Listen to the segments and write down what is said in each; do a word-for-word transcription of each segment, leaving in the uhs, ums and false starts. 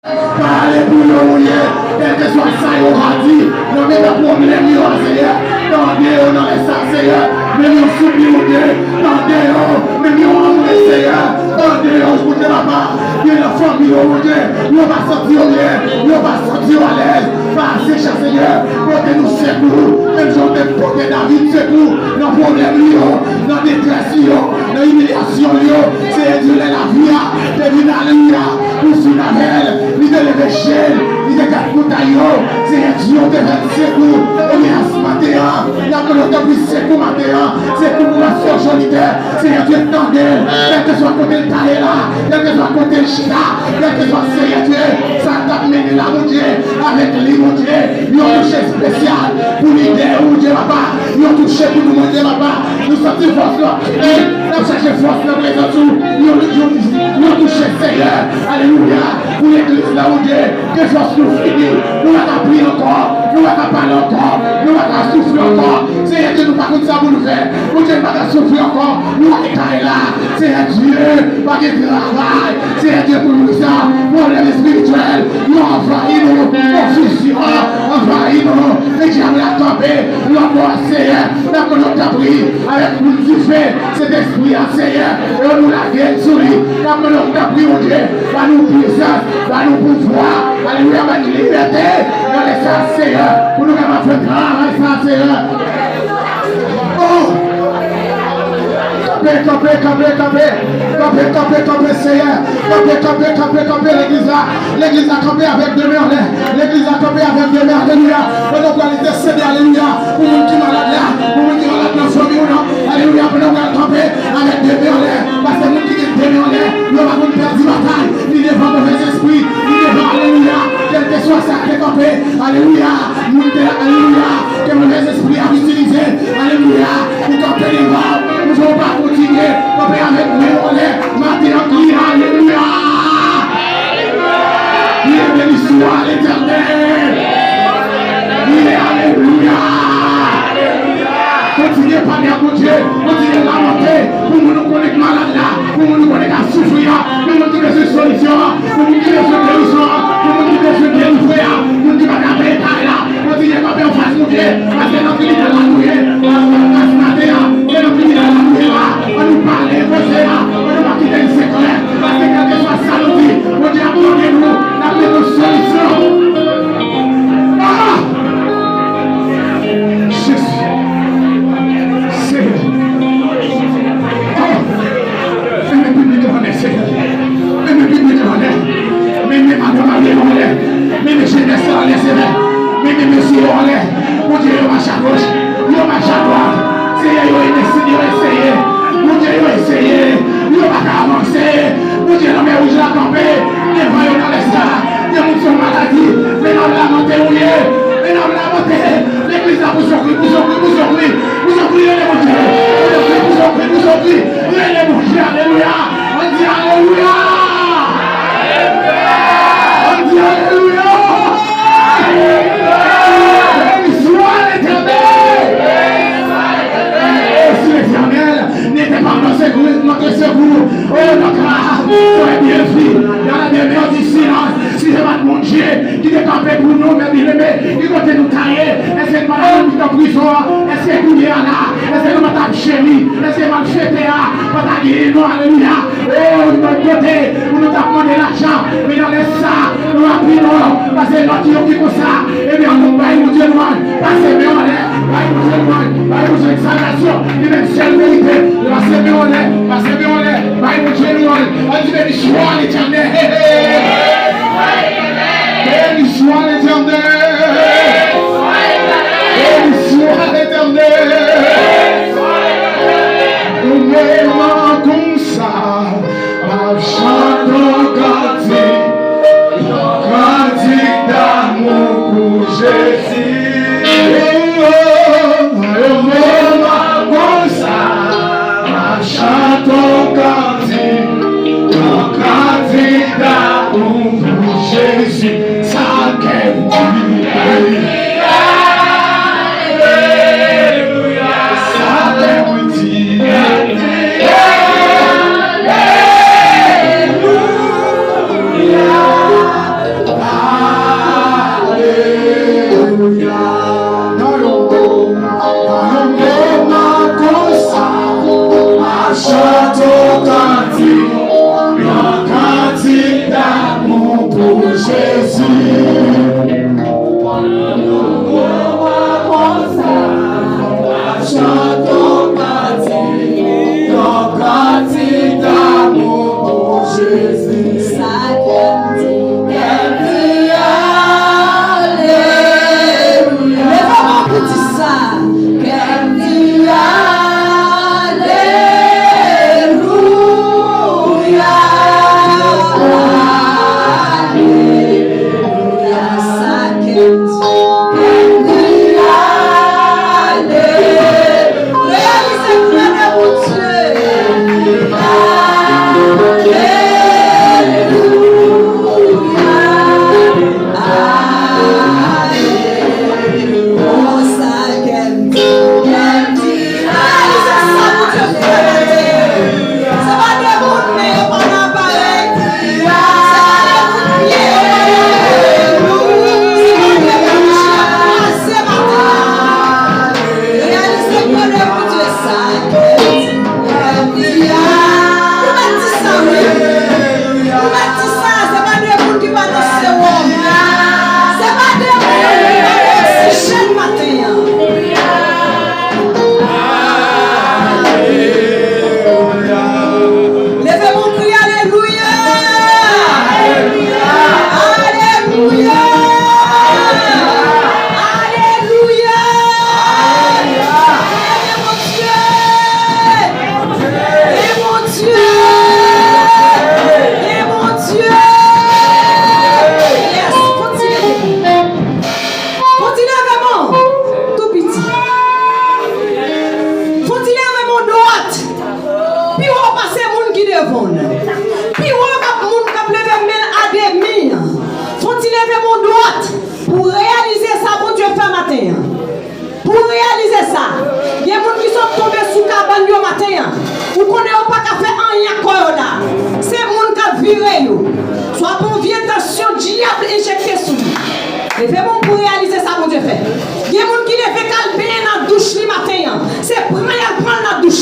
Pale pou yo, Bondye, kèlkeswa sa yo va di nan mitan pwoblèm yo a, Seyè. Tande yo nan lè sa, Seyè. Men yo soupli, Bondye. Tande yo, men yo anmwe, Seyè. Tande yo, Bondye papa. Gen nan fanmi yo, Bondye. Yo pa santi yo byen. Yo pa santi yo alèz. Pase, chè Seyè. Pote nou sekou. Menm jan w te pote David sekou nan pwoblèm li yo, nan detrès li yo, nan imilyasyon li yo. Seyè Dye, lè lavi a te vin, alelouya, pou fin avè l, li te leve je l, li te gad montay yo. Seyè Dye, w te fè l sekou. Ebyen, maten an, n ap mande w tanpri sekou maten an. Sekou pou pastè Jonitè. Seyè Dye, tande l. Kèlkeswa kote l ta ye la, kèlkeswa kote l chita, kèlkeswa, Seyè Dye, sa l t ap mennen la, Bondye, avèk li, Bondye, yon touche espesyal pou lidè yo, Bondye papa. Yon touche pou nou, Bondye papa. Nou santi fòs nou ap fini. N ap chache fòs nan prezans ou. Yon, yon, yon touche, Seyè. Alelouya. Pou legliz la, Bondye, ke fòs nou fini. Nou pa ka priye ankò. Nou pa ka pale ankò. Nou pa ka soufri ankò. Seyè Dye, nou pa konn sa pou nou fè. Bondye, nou pa ka soufri ankò. Nou ale kay la. Seyè Dye, pa gen travay. Seyè Dye, pou nou sa, pwoblèm espirityèl yo anvayi nou, konfizyon anvayi nou. Men dyab la kanpe lòtbò a, Seyè. N ap mande w tanpri, avèk boul dife, Sentespri a, Seyè, e nou lage l sou li. N ap mande w tanpri, Bondye, ba nou pwisans, ba nou pouvwa. Alelouya, ba nou libète nan lè sa, Seyè, pou nou kapab fè travay sa, Seyè. Oh! Kanpe, kanpe, kanpe, kanpe. Kanpe, kanpe, kanpe, Seyè. Kanpe, kanpe, kanpe, kanpe, legliz la. Legliz la kanpe avèk de men anlè. Legliz la kanpe avèk de men, alelouya. Pandan w pral entèsede, alelouya, pou moun ki malad la, pou moun ki malad nan fanmi w nan, alelouya, pandan w pral kanpe avèk de men anlè. Paske moun ki gen de men anlè, yo pa konn pèdi batay, ni devan movèzespri, ni devan, alelouya, kèlkeswa sa k te kanpe, alelouya, moun te, alelouya, ke movèzespri ap itilize, alelouya, pou kanpe devan w, pou fè w pa kontinye, kanpe avèk men w anlè, maten an, kriye, alelouya! Kriye, beni swa Letènèl! Kriye, alelouya! Kontinye pale ak Bondye, kontinye lamante pou moun ou konnen k malad la, pou moun ou konnen k ap soufri a, pou moun ki bezwen solisyon an, pou moun ki bezwen gerizon an, pou moun ki bezwen delivre a, moun ki pa ka peye kay la, kontinye kanpe anfas Bondye, paske nan tribinal la nou ye, paske anfas maten an, se nan tribinal la nou ye la, ann nou pale koze a, ann nou pa kite l sekrè, paske kèlkeswa sa nou di, Bondye ap tande nou, l ap mete yon solisyon. Ah! Jezi. Senyè. Oh! Mennen piblik la anlè, Senyè. Mennen piblik la anlè. Mennen madanm marye yo anlè. Mennen jenès la anlè, Senyè. Mennen mesye yo anlè. Bondye, yo mache agoch, yo mache adwat. Senyè, yo eseye, yo eseye. Bondye, yo eseye. Yo pa ka avanse. Bondye, lanmè wouj la kanpe devan yo nan lè sa. Gen moun sou maladi. Men n ap lamante ou ye. Men n ap lamante. Legliz la, pouse yon kri, pouse yon kri, pouse yon kri. Pouse yon kri, rele Bondye. Pouse yon kri, pouse yon kri, pouse yon kri. Rele Bondye, alelouya. Ann di alelouya. Ann di alelouya. Beni swa Letènèl. E si Letènèl n'était pas mon secours, notre secours, oh, notre âme serait bien vite dans la demeure du Seigneur. Si se pa t Bondye ki te kanpe pou nou, men byeneme, ki kote nou ta ye? Èske n pa ta nan mitan prizon an? Èske kounye a la, èske nou pa t ap jemi? Èske malfektè a pa ta genyen nou? Alelouya! Oh, yon lòt kote pou nou t ap mande lajan, men nan lè sa, nou ap pi lwen, paske lòt yo ki konsa, ebyen, ann nou bay Bondye lwanj, pase men w anlè, bay Bondye lwanj, bay Bondye egzaltasyon, li menm sèl merite, pase men w anlè, pase men w anlè, bay Bondye lwanj, ann di, beni swa Letènèl. Beni swa Letènèl. Beni swa Letènèl. Yon moman konsa, m ap chante yon kantik, yon kantik damou pou Jezi. Oh, oh, oh, yon moman konsa, m ap chante yon kantik, yon kantik damou pou Jezi. Sa kè m di, alelouya, alelouya. Sa kè m di, alelouya, alelouya.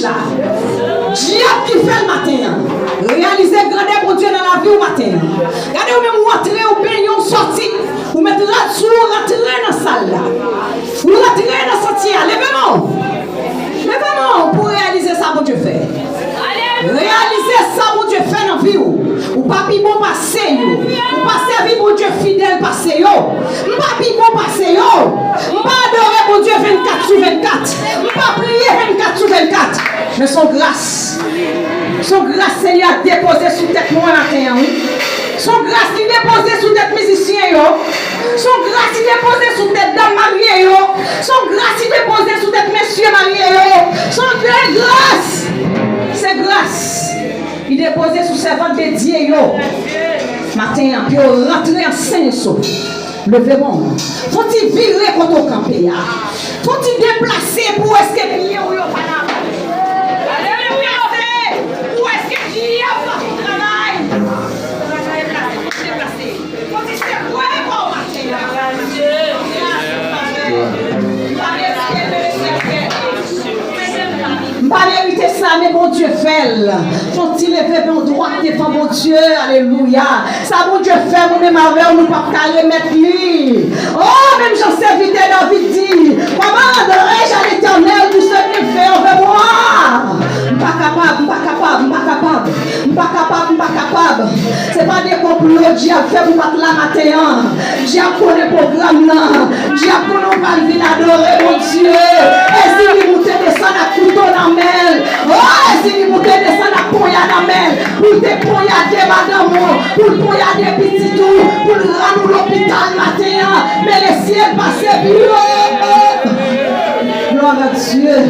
Dyab ki fè l maten an. Reyalize grandè Bondye nan lavi w maten an. Gade ou menm ou antre, ou benyen, ou sòti, ou met rad sou ou, rantre nan sal la. Ou rantre nan santye a. Leve men w. Leve men w pou reyalize sa Bondye fè. Reyalize sa Bondye fè nan vi w. Ou pa pi bon pase yo. Ou pa sèvi Bondye fidèl pase yo. M pa pi bon pase yo. M pa adore Bondye vennkat sou vennkat. M pa priye vennkat sou vennkat. Men se yon gras. Se yon gras Senyè a depoze sou tèt mwen maten an, wi. Se yon gras li depoze sou tèt mizisyen yo. Se yon gras li depoze sou tèt dam marye yo. Se yon gras li depoze sou tèt mesye marye yo. Se yon gras. Se gras. Li depoze sou sèvant de Dye yo. Maten an, pou yo rantre an senso. Leve men w. Fò w ti vire kote w kanpe a. Fò w ti deplase pou w eske pye w yo pa nan. Deplase pou w eske pye w pa nan travay. Deplase. Fò w ti sekwe kò w maten an. M pa merite sa, men Bondye fè l. Fò w ti leve men w dwat devan Bondye. Alelouya. Sa Bondye fè mwen menm avè w, nou p ap ka remèt li. O, menm jan sèvitè David di, comment rendrai-je à l'Éternel tout ce qu'il fait envers moi? M pa kapab, m pa kapab, m pa kapab. M pa kapab, m pa kapab. Se pa de konplo dyab fè pou m pa t la maten an. Dyab konnen pwogram nan. Dyab konnen w pral vin adore Bondye. Ezili moute desann ak kouto nan men l. O, Ezili moute desann ak ponya nan men l. Pou l te ponyade madanm ou, pou l ponyade pitit ou, pou l rann ou lopital maten an. Men lesyèl pase pi wo. Gloire à Dieu.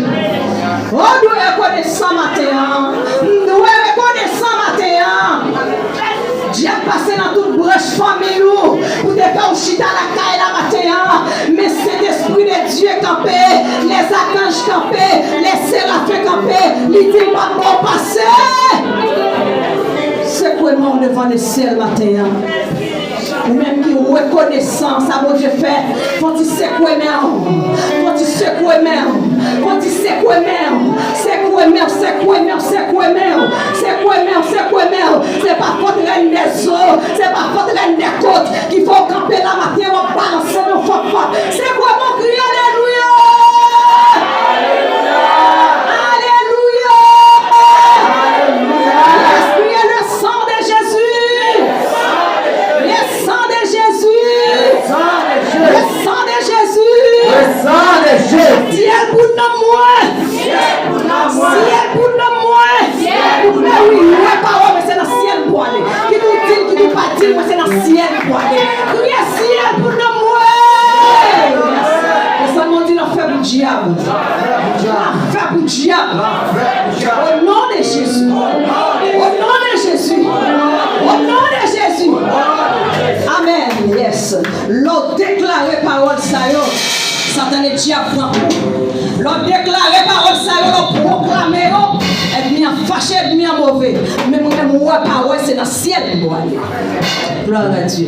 O, nou rekonesan maten an. Nou rekonesan maten an. Dyab pase nan tout branch fanmi nou pou te fè w chita lakay la maten an. Men Sentespri de Dye kanpe, lèzakanj kanpe, lèserafen kanpe, li di l p ap ba w pase. Sekwe men w devan lesyèl maten an. Ou menm ki rekonesan sa Bondye fè, fò w ti sekwe men w. Fò w ti sekwe men w. Fò w ti sekwe men w. Sekwe men w, sekwe men w, sekwe men w. Sekwe men w, sekwe men w. Se pa fòt rèn dè zo, se pa fòt rèn dè kot ki fè w kanpe la maten w ap balanse nan fòt fòt. Sekwe men w, kriye alelouya! Alelouya! Alelouya! Kriye le sang de Jésus! Le sang de Jésus! Le sang de Jésus! Le sang de Jésus! Syèl pou nanm mwen! Syèl pou nanm mwen! Syèl pou nanm mwen! Syèl pou nanm mwen! Wi, wi, pawòl mwen se nan syèl m pou ale. Kit ou di l, kit ou pa di l, mwen se nan syèl m pou ale. Kriye syèl pou nanm mwen! Desann mwen di l ap fè pou dyab. L ap fè pou dyab. Au nom de Jésus. Au nom de Jésus. Au nom de Jésus. Amen. Yes. Lè w deklare pawòl sa yo, Satan e dyab pran kou. Lè w deklare pawòl sa yo, lè w pwoklame yo, ènmi an fache, ènmi an move. Men mwen menm, m wè pawòl, se nan syèl m pou ale. Gloire à Dieu.